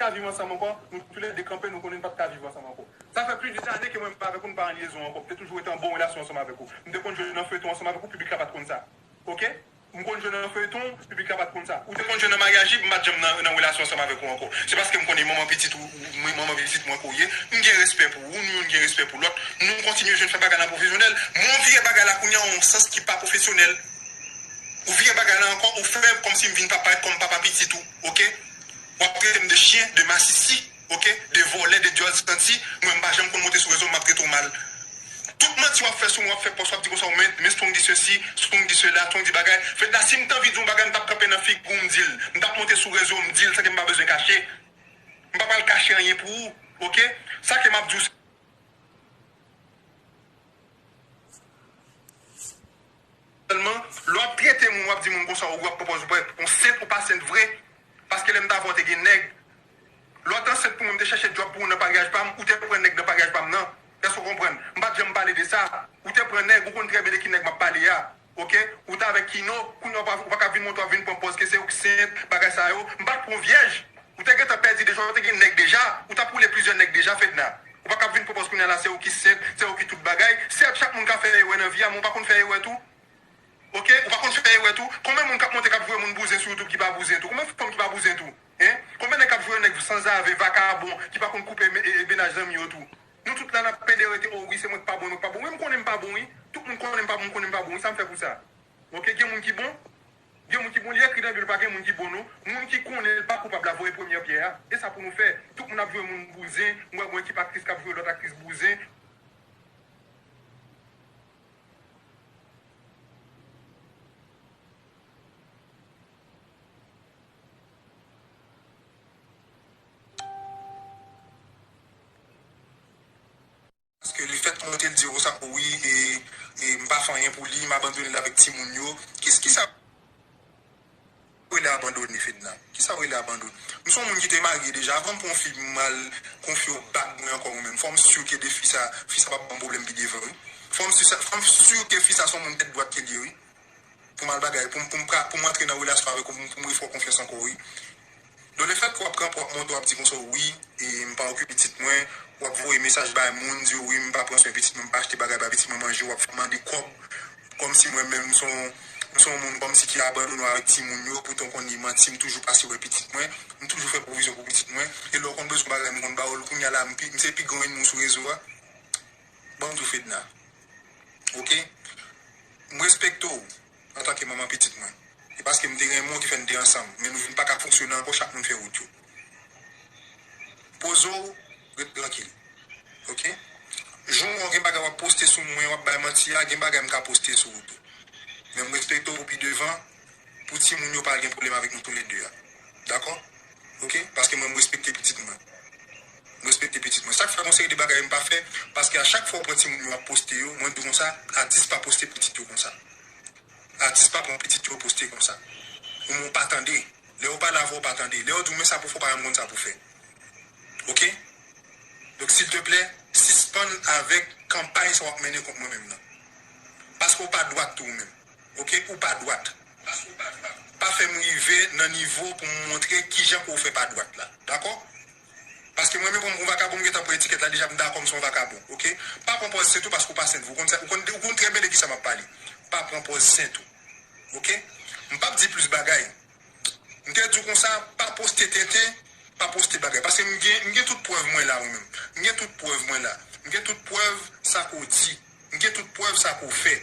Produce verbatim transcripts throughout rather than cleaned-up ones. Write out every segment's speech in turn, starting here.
ka viv ansanm ankò, nou toulède kanpe, nou konnen n p ap ka viv ansanm ankò. Sa fè plis de ane ke mwen menm avèk ou, nou pa an lyezon ankò. M te toujou rete an bon relasyon ansanm avèk ou. M te konn jwe nan feyton ansanm avèk ou, piblik la pa t konn sa. Oke? M konn jwe nan feyton, piblik la pa t konn sa. Ou te konn jwe nan maryaj, m pa t janm nan, nan relasyon ansanm avèk ou ankò. Se paske m konnen manman pitit ou, ou, manman pitit mwen ke w ye. M gen respè pou ou, nou youn gen respè pou lòt. Nou kontinye jwenn fè bagay la pwofesyonèl. Men w vire bagay la kounye a yon sans ki pa pwofesyonèl. Ou vire bagay la ankò, ou fè kòmsi m vin pa parèt kòm papa pitit ou, oke? W ap trete m de chyen, de masisi, oke? De vòlè, de dyòl santi. Mwen, m pa janm konn monte sou rezo, m ap trete w mal. Tout manti w ap fè sou mwen, w ap fè pòs, w ap di konsa, men, men Strong di sesi, Strong di sela, Strong di bagay. Fedna, si m t anvi di yon bagay, m t ap kanpe nan figi w, m di l. M t ap monte sou rezo, m di l, san ke m pa bezwen kache. M pa pral kache anyen pou ou, oke? Sa ke m ap di w, sèlman, lè w ap trete moun, w ap di moun konsa, ou ap pran pòz ou pa yon sent, ou pa sent vre. Paske lè m t avè w, te gen nèg. Lè w te ansent pou mwen, m te chèche djòb pou ou nan paryaj pa m, ou te pran nèg nan paryaj pa m nan. Èske w konprann? M pa t janm pale de sa. Ou te pran nèg, ou konn trè byen de ki nèg m ap pale a. Oke? Ou t avèk Kino, kounye a ou pa, ou pa ka vin montre w ap vin pran pòz ke se ou ki sent, bagay sa yo. M pa t pran vyèj. Ou te gentan pèdi deja, ou te gen nèg deja, ou t ap woule plizyè nèg deja, Fedna. Ou pa ka vin pran pòz kounye a la, se ou ki sent, se ou ki tout bagay. Sèt, chak moun ka fè erè nan vi a, men ou pa konn fè erè tou. Oke? Ou pa konn fè erè tou. Konbyen moun k ap monte k ap voye moun bouzen sou YouTube ki pa bouzen tou? Konbyen fanm ki pa bouzen tou? Hein? Konbyen nèg k ap voye nèg sanzave, vakabon, ki pa konn koupe me-, e, e, mennaj zanmi yo tou? Nou tout la n ap pede rete, o wi, se mwen k pa bon, mwen k pa bon. Wi, m konnen m pa bon, wi. Tout moun konnen m pa bon, m konnen m pa bon, wi. Sa m fè pou sa? Oke, gen moun ki bon. Gen moun ki bon, li ekri nan Bib, pa gen moun ki bon, non. Moun ki konnen l pa koupab la, voye premyè pyè a. E sa pou nou fè. Tout moun ap voye moun bouzen. M wè gon ekip aktris k ap voye lòt aktris bouzen. Paske lefèt ke mwen te di konsa, wi, e, e m pa fè anyen pou li, m abandone l avèk timoun yo. Kis-, kisa w rele abandone, Fedna? Kisa w rele abandone? M se yon moun ki te marye deja. Avan m pran yon fi, m al konfye w bag mwen ankò, ou menm. Fò m si ke de fi sa, fi sa p ap ban m pwoblèm pi devan, wi. Fò m si sa, fò m si ke fi sa se yon moun tèt dwat ke l ye, wi. Pou m al bagay, pou m, pou m pra-, pou m antre nan relasyon avèk ou, pou m, pou m refè w konfyans ankò, wi. Donk, lefèt ke w ap kanpe, w ap monte, w ap di konsa, wi, e m pa okipe pitit mwen, w ap voye mesaj bay moun, di yo, wi, m pa pran swen pitit mwen, m pa achte bagay bay pitit mwen manje, w ap mande kòb, kòmsi mwen menm, m se yon, m se yon moun kòmsi ki abandone w avèk timoun yo, poutan w konn li manti, m toujou pase wè pitit mwen, m toujou fè pwovizyon pou pitit mwen, e lè w konn bezwen bagay, m konn ba w l, kounye a la, m pi, m se pi gran ènmi w sou rezo a. Ban m di w, Fedna. Oke? M respekte w antanke manman pitit mwen. E paske m te renmen w ki fè n te ansanm. Men nou vin pa ka fonksyone ankò, chak moun fè wout yo. Poze w, ret trankil. Oke? Jou w gen bagay w ap poste sou mwen, w ap bay manti a, gen bagay m ka poste sou ou tou. Men m respekte w pou pi devan, pou timoun yo pa gen pwoblèm avèk nou toulède a. Dakò? Oke? Paske mwen, m respekte pitit mwen. M respekte pitit mwen. Sa k fè gon seri de bagay m pa fè, paske a chak fwa w pran timoun yo ap poste yo, mwen di w konsa, atis pa poste pitit yo konsa. Atis pa pran pitit yo poste konsa. Ou menm w pa tande. Lè yo pale avè w, w pa tande. Lè yo di w men sa pou fè, w pa janm konn sa pou fè. Oke? Donk, silteplè, sispann avèk kanpay sa w ap mennen kont mwen menm nan. Paske w pa dwat tou ou menm. Oke? Ou pa dwat. Pa fè m rive nan nivo pou m montre kijan ke w fè pa dwat la. Dakò? Paske mwen menm, pou m pran vakabon, m gentan pran etikèt la deja, m dakò m se yon vakabon. Oke? Pa pran pòz sent ou paske w pa sent vre. Ou konn sa, ou konn, ou konn trè byen de kisa m ap pale. Pa pran pòz sent ou. Oke? M p ap di plis bagay. M te di w konsa, pa poste tenten, pa poste bagay. Paske m gen, m gen tout prèv mwen la, ou menm. M gen tout prèv mwen la. M gen tout prèv sa ke w di. M gen tout prèv sa ke w fè.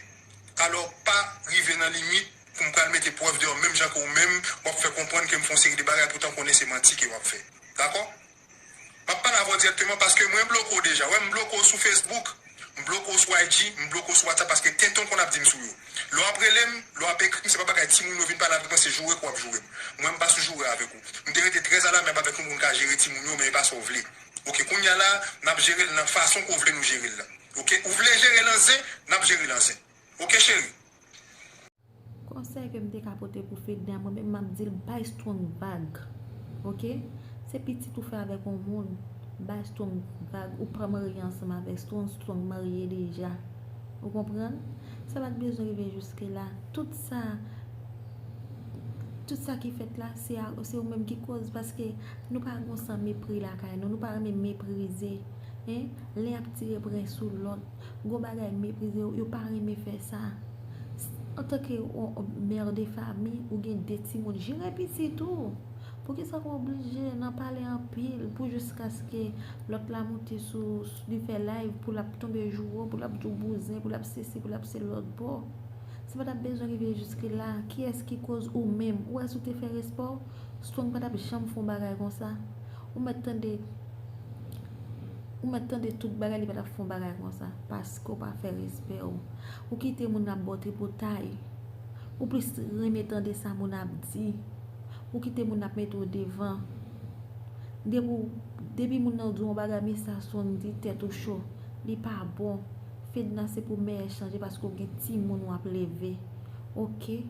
Alò, pa rive nan limit pou m pral mete prèv deyò menm jan ke w menm, w ap fè konprann ke m fè yon seri de bagay, poutan w konnen se manti ke w ap fè. Dakò? M ap pale avè w dirèkteman paske mwen bloke w deja. Wè, m bloke w sou Facebook, m bloke w sou I G, m bloke w sou WhatsApp paske tenten w konn ap di m sou yo. Lè w ap rele m, lè w ap ekri m, se pa bagay timoun yo vin pale avèk mwen, se joure ke w ap joure m. Mwen, m pa sou joure avèk ou. M te rete trè alamyab avèk nou pou n ka jere timoun yo, men e pa sa w vle. Oke, kounye a la, n ap jere l nan fason ke w vle nou jere l la. Oke, ou vle jere l an zen, n ap jere l an zen. Oke, cheri? Konsèy ke m te ka pote pou Fedna, mwen menm m ap di l bay Strong vag. Oke? Se pitit ou fè avèk yon moun, bay Strong vag. Ou pa marye ansanm avèk Strong, Strong marye deja. Ou konprann? Sa pa t bezwen rive jiske la. Tout sa, Tout sa ki fèt la, se a- se ou menm ki koz, paske nou pa gon san mepri lakay nou, nou pa renmen meprize. Hein? Len ap tire pwen sou lòt, gon bagay meprize, yo pa renmen fè sa. Antanke yon mè de fami, ou gen de timoun, jere pitit ou. Poukisa w oblije nan pale anpil pou jiskaske lòt la moute sou, sou li fè live, pou l ap tonbe jou w, pou l ap di w bouzen, pou l ap sesi, pou l ap se lòt bò? Si pa t ap bezwen rive jiske la, kiyès ki koz ou menm? Ou wè si w te fè respè w, Strong pa t ap janm fè yon bagay konsa. Ou mèt tande, ou mèt tande tout bagay, li pa t ap fè yon bagay konsa, paske w pa fè respè w. Ou kite moun ap ba w tripotay. Ou plis renmen tande sa moun ap di. Ou kite moun ap mete w devan. Depi, depi moun nan di w yon bagay, men sa Strong di, tèt ou cho. Li pa bon. Fedna, se pou mèyè chanje paske w gen timoun w ap leve. Oke?